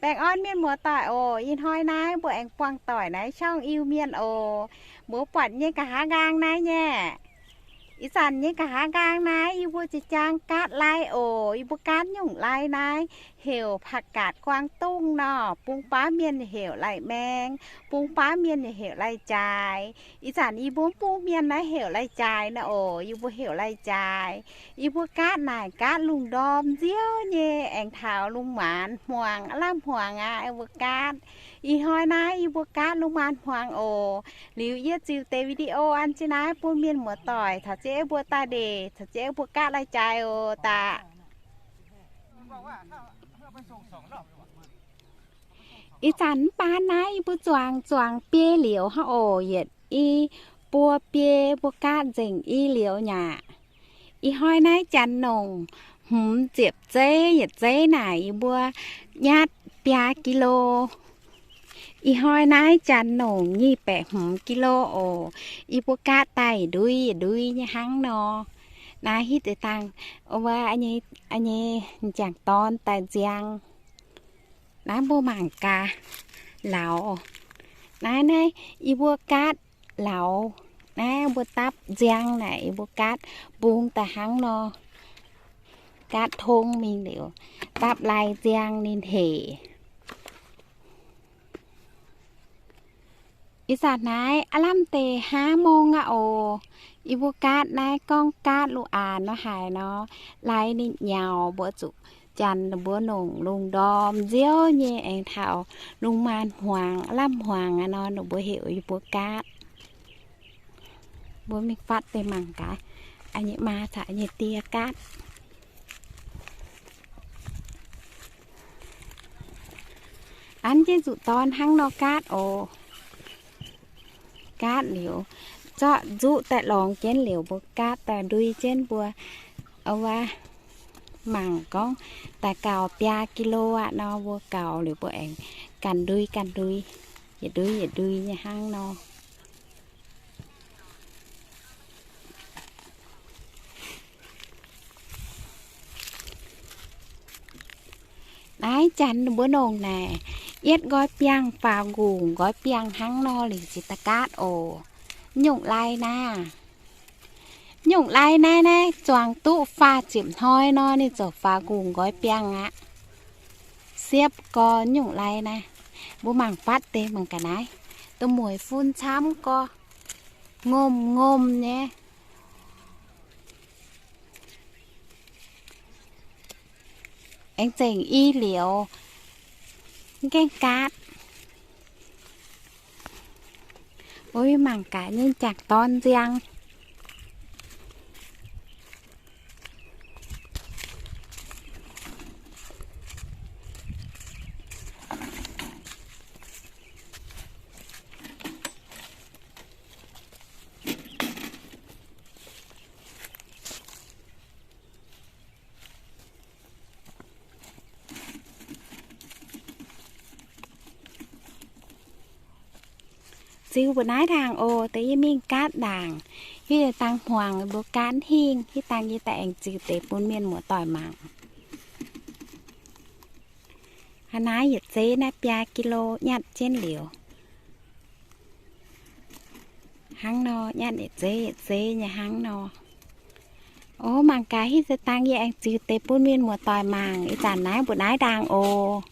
Baengh orn mienh muoz-doic oc. Ih hnoi naaiv mbuo aengx buangh doic naaiv ช่อง Iu Mienh oc. Mbuo buatc nyei nqa'haav nqaang naaiv nyei. Ih zanc nyei nqa'haav nqaang naaiv yie mbuo ziex jaang gaatv lai oc. Yie mbuo gaatv nyungc lai naaiv heuc ผักกาดกวางตุ้ง nor. Bung baav mienh heuc lai-maeng, bung baav mienh heuc lai-jaaix. Ih zanc yie mbuo mv bung mienh naaiv heuc lai-jaaix nor oc. Yie mbuo heuc lai-jaaix. Yie mbuo gaatv naaic gaatv lungh ndorm nziouv nyei, aengx taux lungh maanz hmuangx, aav lamh hmuangx aqv, yie mbuo gaatv. Ih hnoi naaiv yie mbuo gaatv lungh maanz hmuangx oc. Liuz yie ziux deix video an jienv naaiv bun mienh muoz-doic caux jienv mbuo daaih ndeic, caux jienv mbuo gaatv lai-jaaix oc daaih. Ih zanc mv baac naaiv yie mbuo zuangx zuangx biei liuz hnangv oc. Yietc i buo biei mbuo gaatv nzengc i liuz nyei aqv. Ih hnoi naaiv janx nongc hmz ziepc zeiv, yietc zeiv naaic yie mbuo nyatv biaa kilo. Ih hnoi naaiv janx nongc nyic baeqv hmz kilo oc. Yie mbuo gaatv daaih ndui ndui nyei hnangv nor. Naaiv hitv deix dangh wuov nyei, nyei m'jangc dorn daaih nziang. Naaiv mbuo mangc gaax lauz. Naaiv naaiv yie mbuo gaatv lauz. Naaiv mbuo dapv nziang naaic yie mbuo gaatv mbung daaih hnangv nor. Gaatv tong mingh liuz, dapv lai nziang ninh hec. Ih zanc naaiv aav lamh deix ห้าโมง aqv oc. Yie mbuo gaatv naaiv gorngv gaatv luv aanx nor haaix nor, lai ninh nyaux mbuo zuqc janx ninh mbuo nongc lungh ndorm nziouv nyei aengx taux lungh maanz hmuangx, aav lamh hmuangx aqv nor ninh mbuo heuc yie mbuo gaatv. Mbuo mingh fatv deix mangc gaax, nyei maa caux nyei die gaatv. An jienv zuqc dorn hnangv nor gaatv oc. Gaatv liuz, zorqv nzuqv daaih lorngx jienv liuz mbuo gaatv daaih ndui jienv mbuo, wuov, mangc gorngv daaih gaux biaa kilo aqv nor, mbuo gaux liuz mbuo aengx ganh ndui ganh ndui, yietc ndui yietc ndui nyei hnangv nor. Naaiv janx ninh mbuo nongc naaic, yietv nqoi biangh faaux nqungc nqoi biangh hnangv nor liuz ziouc daaih gaatv oc. Nyungc lai naaiv, nyungc lai naaiv naaiv zuangx duqv faah ziepc hnoi nor ninh ziouc faaux nqungc nqoi biangh aqv. Siepv gorx nyungc lai naaiv, mbuo mangc fatv deix mangc gaax naaiv, dongh mueic fun camv gorx, ngomh ngomh nyei. Aengx zengc i liuz, mv gaengh gaatv. Mbuo mangc gaax nyei m'jangc dorn nziang. Ziux mbuo naaiv ndaangc oc. Deix yie mingh gaatv ndaangc, hitv deix dangh hmuangx mbuo gaatv hingh, hitv dangh yie daaih aengx ziux deix bun mienh muoz-doic mangc. Hnangv naaiv yietc zeiv naaiv biaa kilo nyatv jienv liuz, hnangv nor nyatv yietc zeiv yietc zeiv nyei hnangv nor. O, mangc gaax hitv deix dangh yie aengx ziux deix bun mienh muoz-doic mangc. Ih zanc naaiv mbuo naaiv ndaangc oc.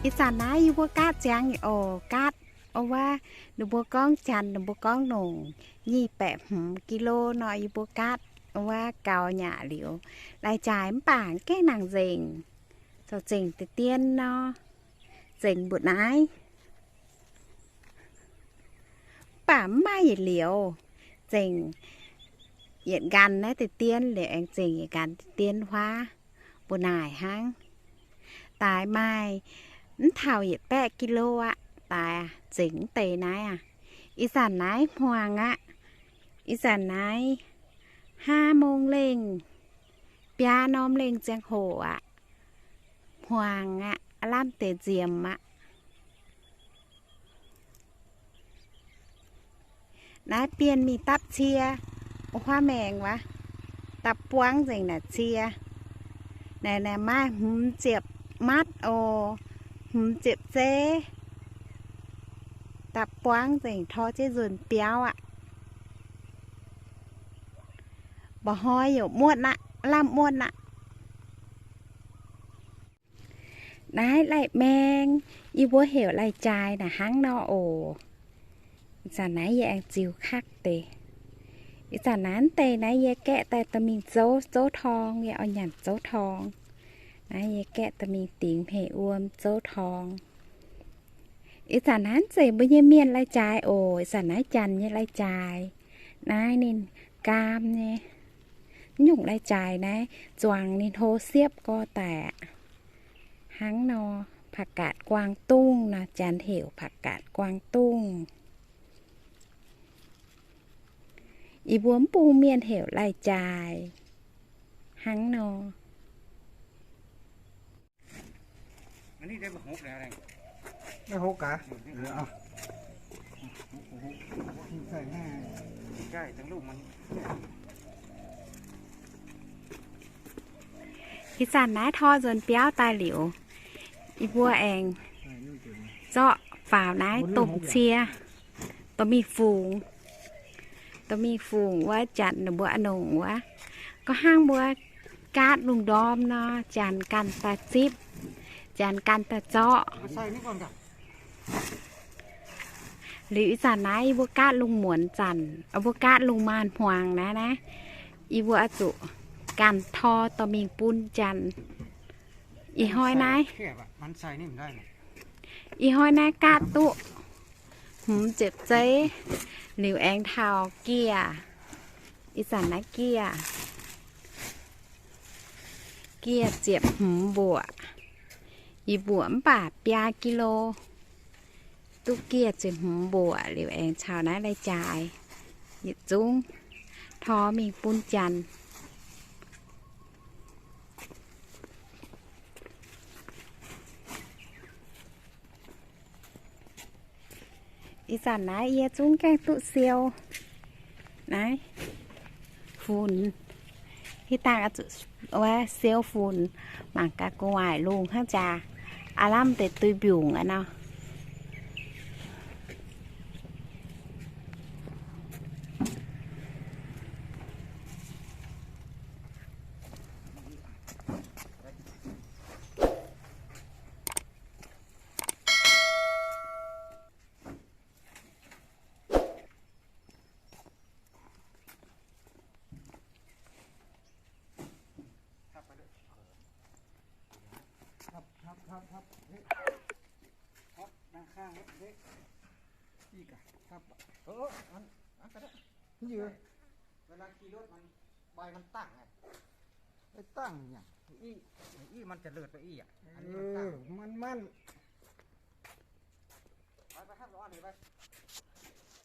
Ih zanc naaiv yie mbuo gaatv ziangx oc, gaatv wuov, ninh mbuo gorngv janx, ninh mbuo gorngv nongc nyic baeqv hmz กิโล nor, yie mbuo gaatv wuov gaux nyaqc liuz, lai-jaaix mv baac gengh nangc nzengc, zoux zengc deix dien nor, zengc mbu'naaiv. Mv baac mv maaih yietc liuz, zengc yietc nqanx naaiv deix dien liuz aengx zengc yietc nqanx deix dien huaav mbu'naaic hnangv. Daaix maaih mv taux yietc baeqv กิโล aqv. Daaix zengc mv deix naaiv aqv. Ih zanc naaiv hmuangx aqv. Ih zanc naaiv ห้าโมง lengh, biaa norm lengh ziangh hoc aqv. Hmuangx aqv, aav lamh deix nziemx aqv. Naaiv bienh mingh dapv cie, huaav maengx wuov, dapv buangv nzengc naaic cie. Naaic, naaic maaih hmz ziepc matv oc, hmz ziepc zeiv. Dapv buangv nzengc, tor jienv nzuonx biauv aqv. Mba'hnoi yaac muotv aqv, lamh muotv aqv. Naaiv lai-maeng, yie mbuo heuc lai-jaaix naaic hnangv nor oc. Ih zanc naaiv yie aengx ziux kaqv deix. Ih zanc naaiv deix naaiv yie gaeqv daaih dorh mingh zouv, zouv torng, yie oix nyanc zouv torng. Naaiv yie gaeqv dorh mingh dingx hmeic wuom zouv torng. Ih zanc naaiv zeiz mbuo nyei mienh lai-jaaix oc. Ih zanc naaiv janx nyei lai-jaaix. Naaiv ninh gaam nyei. Nyungc lai-jaaix naaiv zuangx ninh hlo siepv gorx daic aqv. Hnangv nor, ผักกาดกวางตุ้ง nor, janx heuc ผักกาดกวางตุ้ง. Yie mbuo mv bung mienh heuc lai-jaaix. Hnangv nor. Ih zanc naaiv tor nzuonx biauv daaih liuz, yie mbuo aengx zorqv faaux naaiv domh cie dorh mingh fungx. Dorh mingh fungx wuov janx ninh mbuo a'nongc wuov. Gorngv hnangv mbuo gaatv lungh ndorm nor, janx ganh daaih zipv, janx ganh daaih zorqv. Liuz ih zanc naaiv yie mbuo gaatv lungh muonz zanc, mbuo gaatv lungh maanz-hmuangx naaiv, naaiv yie mbuo oix zuqc ganh tor dorh mingh bun janx. Ih hnoi naaiv, ih hnoi naaiv gaatv duqv hmz ziepc zeiv, liuz aengx taux gieh. Ih zanc naaiv gieh, gieh ziepc hmz mbuoqc. Yie mbuoqc mv baac biaa กิโล. Duqv gieh ziepc hmz mbuoqc liuz aengx caux naaiv lai-jaaix yietc zungv tor mingh bun janx. Ih zanc naaiv yie zungv gaengh duqv siou naaiv funx. Hitv dangh wuov siou funx mangc gaax gu'nguaaic lungh hnangv jaax, aav lamh deix duih mbiungc aqv nor. Ih, เวลาขี่รถมัน ใบมันตั้งไง ไปตั้งอย่าง อี้ อี้มันจะเลิศไปอี้อ่ะ อันนี้มันตั้ง เออ มัน มัน ไป ไป ครับ ร้อนเลย ไป